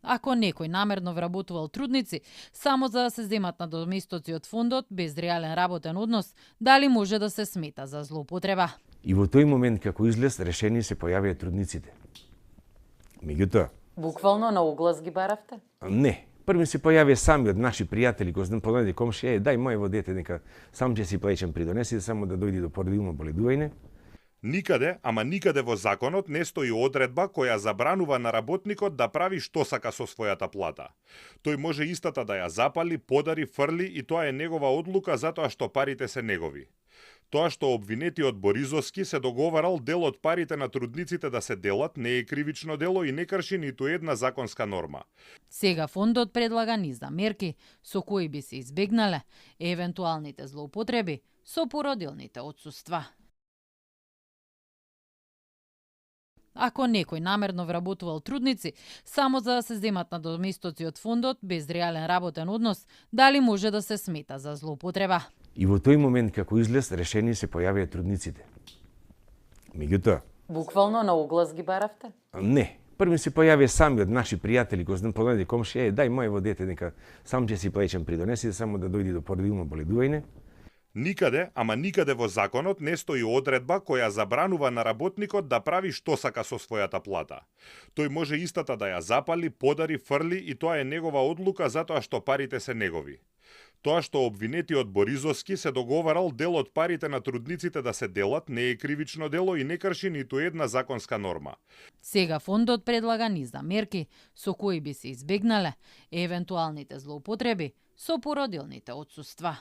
Ако некој намерно вработувал трудници само за да се земат надоместоци од фондот без реален работен однос, дали може да се смета за злоупотреба? И во тој момент како излез решени се појавија трудниците. Меѓутоа, Буквално на оглас ги баравте? Не. Први се појавија сами од наши пријатели, кои знам понајде комшија, дај мојево дете, нека сам ќе си плеќам придонеси, само да дојди до породилно боледување. Никаде, ама никаде во законот не стои одредба која забранува на работникот да прави што сака со својата плата. Тој може истата да ја запали, подари, фрли и тоа е негова одлука затоа што парите се негови. Тоа што обвинетиот Боризовски се договарал дел од парите на трудниците да се делат не е кривично дело и не крши ниту една законска норма. Сега фондот предлага низ мерки со кои би се избегнале евентуалните злоупотреби со породилните отсуства. Ако некој намерно вработувал трудници само за да се земат надоместоци од фондот без реален работен однос, дали може да се смета за злоупотреба? И во тој момент како излез решени се појавија трудниците. Меѓутоа, Буквално на оглас ги баравте? Не. Први се појавија сами од наши пријатели, кои знам понајде комшија, дај мојево дете, нека сам ќе си плеќам придонеси, само да дојди до породилно боледување. Никаде, ама никаде во законот не стои одредба која забранува на работникот да прави што сака со својата плата. Тој може истата да ја запали, подари, фрли и тоа е негова одлука затоа што парите се негови. Тоа што обвинетиот Боризовски се договарал дел од парите на трудниците да се делат не е кривично дело и не крши ниту една законска норма. Сега фондот предлага низ мерки со кои би се избегнале евентуалните злоупотреби со породилните отсуства.